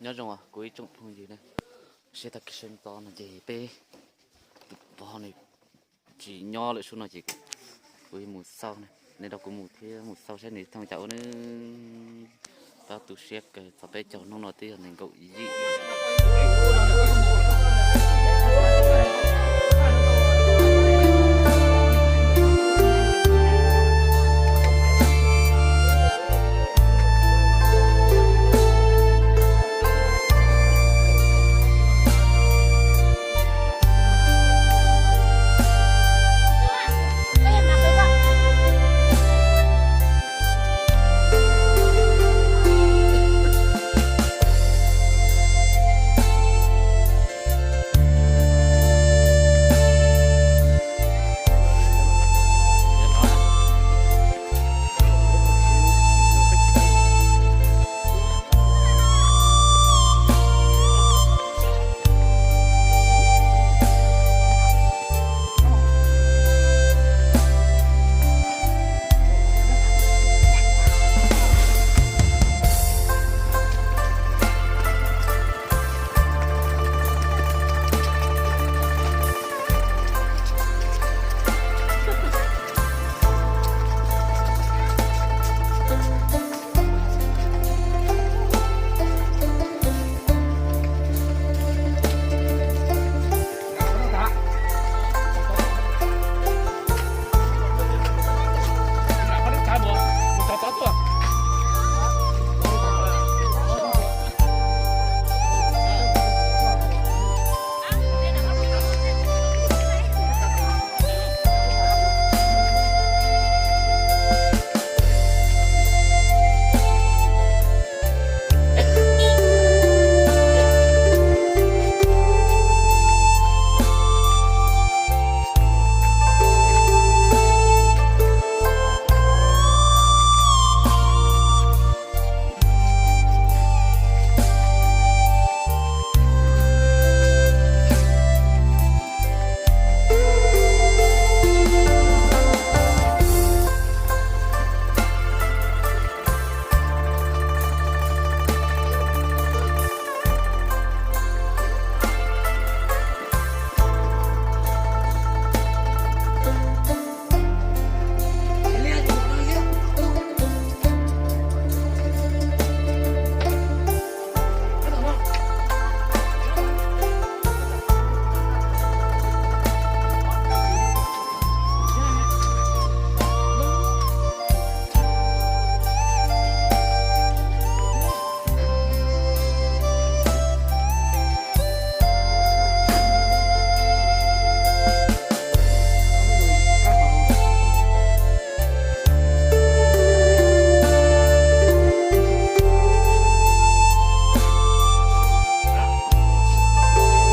Nyob zoo os kuv ib tsoom phooj ywg na, saib tag kis sawv ntxov no ces peb tus pog nws tsis nyob lawm sub no ces kuv mus xauj na, nej nrog kuv mus thiab mus xauj saib nws thooj cas ua na. Tab tu siab kawg txog peb caug hnub no twb yog nees nkaum yim.